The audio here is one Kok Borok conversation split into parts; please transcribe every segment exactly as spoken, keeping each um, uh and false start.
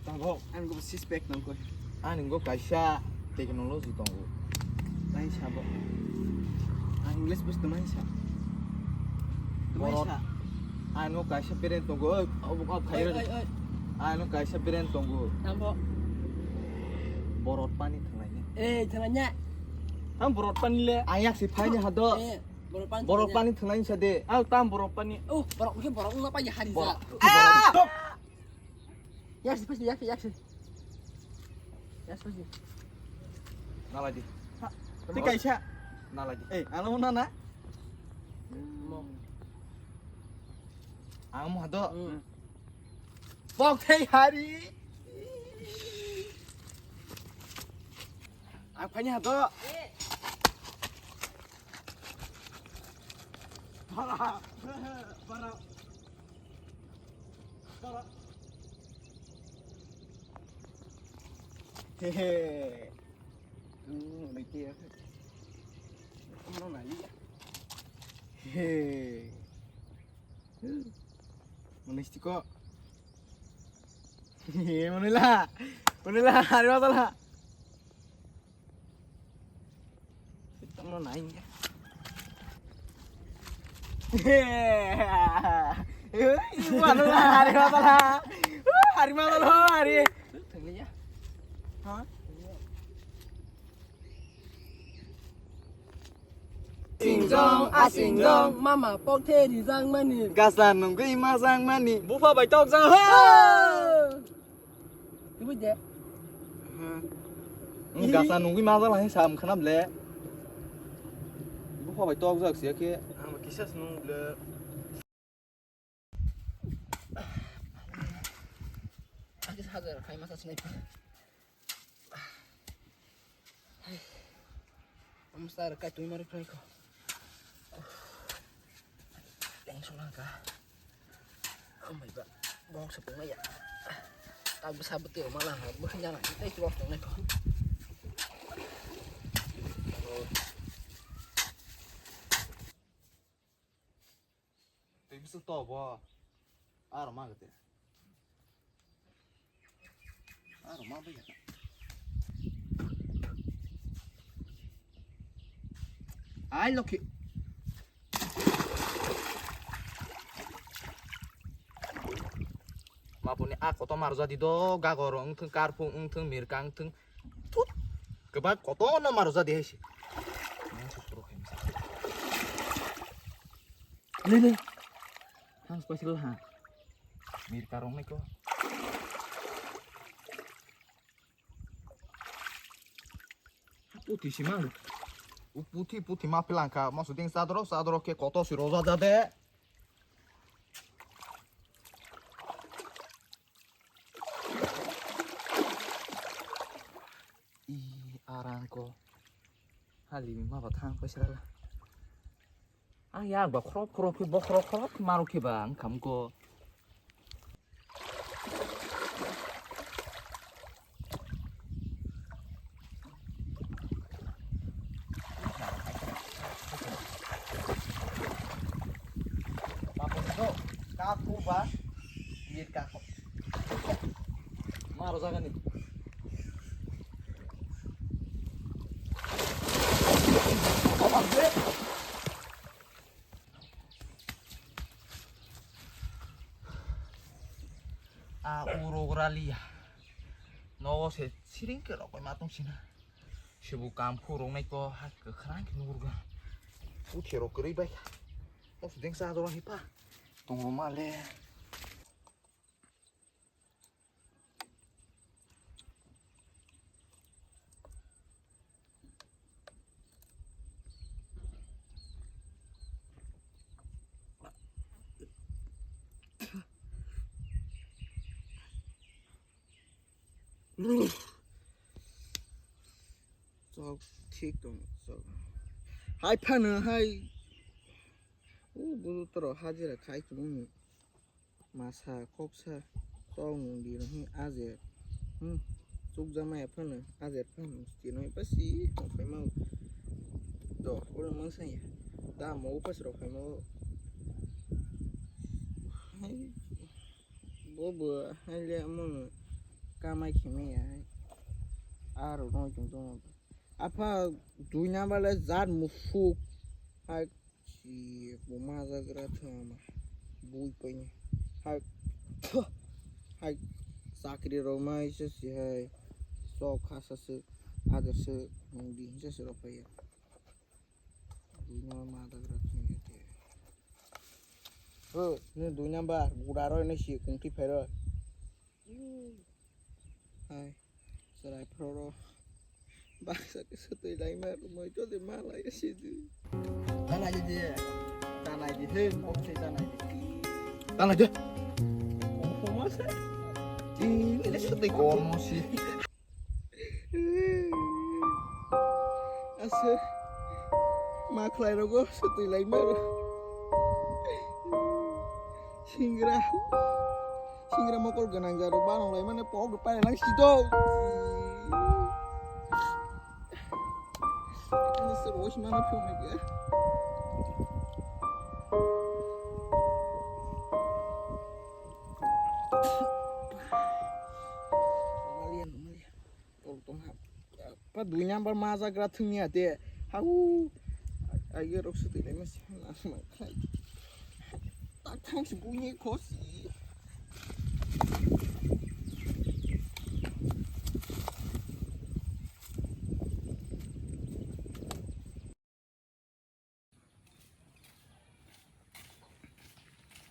Abo. Ang go six pack nang ko. Ani go kaisa technology tongo. Nai sabo. Ang English bus tumai sa. Tumai sa. Ano kaisa brand tongo. Oi, abo ko khair. Oi, oi, oi. Ano kaisa brand tongo. Tambo. Borot pani thanglai ne. Eh, thanglai ne. Tam borot pani le. Ayak si phai ni hado. Eh, borot pani. Borot pani thanglai sa de. Al tam borot pani. Oh, borot ke borot na pani hari sa. Borot. Ah! Yak si, yak si, yak si. Yak si. Nalai di. Ha, ti kaisa. Nalai di. Eh, alo na na. Ang mo hado. Hmm. Bok thei hari. Ang phai ni hado. Bara. Bara. Hehe. Hmm, nanti ya. Mana lagi ya? Hehe. Mana isti kok? Hehe, mana lah? Mana lah? Hari apa lah? Tamo nai ya. Ibu anu lah, hari apa lah? Hari apa lah, hari? Tengah ya. Hah? Singjong, asingjong, mama pokhe rijak mani. Gasa nungwi majak mani. Bupha bai tok jang ho. Ibu je. Gasa nungwi majak lai sam khanam le. Bupha bai tok jak sia khe. Ang kisa nung le. Ang kisa hajar khai masa sinai. Amsa rwkha twi mari prai ko. Leng song langka. Amai ba bong sepung ya. Tak bisa betul malah bukan jalan. Kita itu waktu ngai ko. Tei bisa to bo. Ar ma gete. Aro ma bai ya. Ai lokhi. Mapuni a koto mar jadi do gagor wngthung karpung wngthung mirkang wngthung. Thut. Kebak koto no mar jadi hai si. Lele. Hang special ha. Mirka rong nai ko. Puthi sima. U puthi, puthi ma pilangka. Masu ding sadro, sadro ke koto si roja jade. I arang ko. Hali ma ba thang paisa la. Ang yak ba khorok khorok khe bokhorok khorok khe maro khe ba ang khamko. Mapung do kaku ba mir kaku. Maro jagani. A urok raliya. Nogo se siring ke rokoi matung sina. Sibu kam phurung nai ko ha kwkhwrang khe nurga. Puthi rok kwrwi bai. Os deng sa jora hipa. Tongro male. Chok thik tong chok. Hai phano hai. U budu toro hajira khai tong. Masa koksa tong di rohi ajer. Hmm. Chukjamaya phano ajer phano tino basi tongpai mau. Do oro mangsa ya. Da mo upas rok phai mau. Hai. Bo bo hai le amono. Kamai khimai ya. Aro no jung jung. Apha dui number le jat musuk. Hai si bo majagra thama. Bui pai ni. Hai. Hai. Chakri rok mai se si hai. Sok khasa se. Adar se. Nung di se se rok pai ya. Dui number majagra thung ya te. O, ni dui number, gura roi ni si kung ti phai roi. Hai, serai phro ro. Baksa ke setui lai ma, rumoi to de ma lai si du. Tanai di, tanai di, he, bok se tanai di. Tanai di. Komo se. Di, ini setui komo si. Asa ma khlai rogo sutui lai maro. Singra, singra mokol gwnang jaro barong lai mane pok pai lang si do. Ini se bos mana phone ke. Malian, malian. Tol tong ha. Pa dui number majagra thung ya te. Hau. Ai, ai, rok sutui lai ma si. Tak thang si bui ni khosi.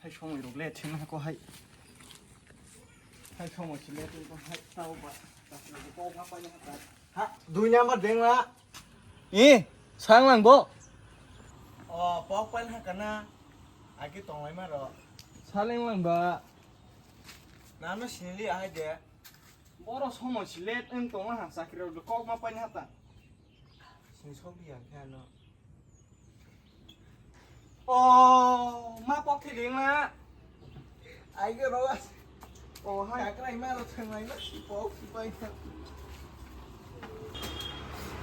Hai somoi rok le thwng hako hai. Hai somoi si le thwng hai tao ba. Ha, dui number deng la. E, sang lang bo. O, pok pai ha kana. Agi tong lai ma ro. Saleng lang ba. Nano sinili ahai de. Boro somoi si le thwng tong ha, chakri rok kok ma pai ha ta. Sini sok di ya khe ano. O, ma pok thiding na. Ai ke ro. O, hai. Kakrai ma ro thang lai na. Pok si pai na.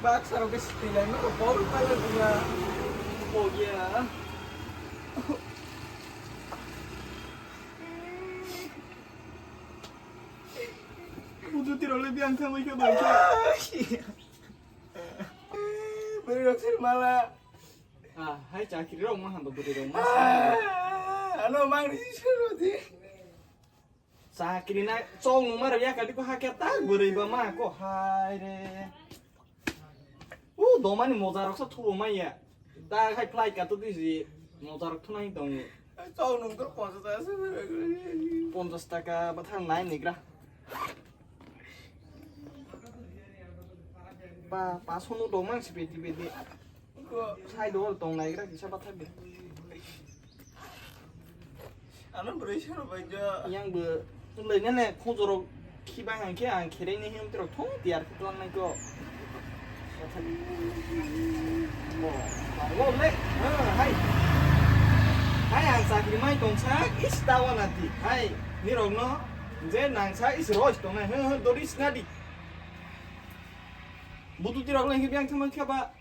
Bak saro ke si lai na. Pok pai na. Pok ya. Budu tiro le biang thang mai ke bai. Beri rok sir mala. Ah, hai chakri rok ma hamba bwrwi rok ma. Ah, ano mang ni sir di. Chakri na chong nung ma rok ya kadi ko hakya ta bwrwi ba ma ko hai re. U domani moja rok sa thubo ma ya. Da hai flight ka to di ji moja rok thunai tong. Chong nung to ponchas taka se. Ponchas taka ba thang nai nigra. Pa, pa sono dong mang si peti peti. Sai do tong nai gra kisa pathar de. Ano bwrwi sero bai jo. Yang bo lai ne ne khojoro khiba hang khe ang khereng ni him tro thong tiar khitlang nai ko. Bo, bo le. Ha, hai. Hai ang chakri mai tong sa is ta wana ti. Hai, ni rok no je nang sa is roj tong nai. Ha, ha, doris na di. Butu tirok lagi biang thangma khe ba.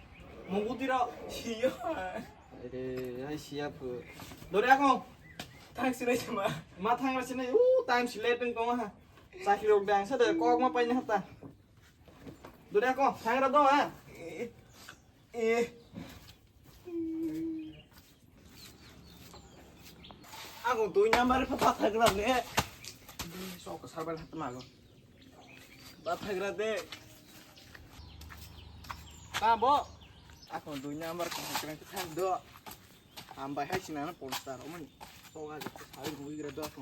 Mo butu tirok. Siya. Ere, hai siya phu. Dori ako. Thang sinai sama. Ma thang ra sinai. U, time si late tong ha. Sakhi rok dang sa de kok ma pai na ta. Dori ako, thang ra do ha. Eh. Eh. Ako dui number pa pathagra ne. Sok sarbal hat mago. Pathagra de. Tamo. Ako dui number ko hakran ko thang do. Ambai hai sinana polstar omani. Soga je ko sai ngi gra do ako.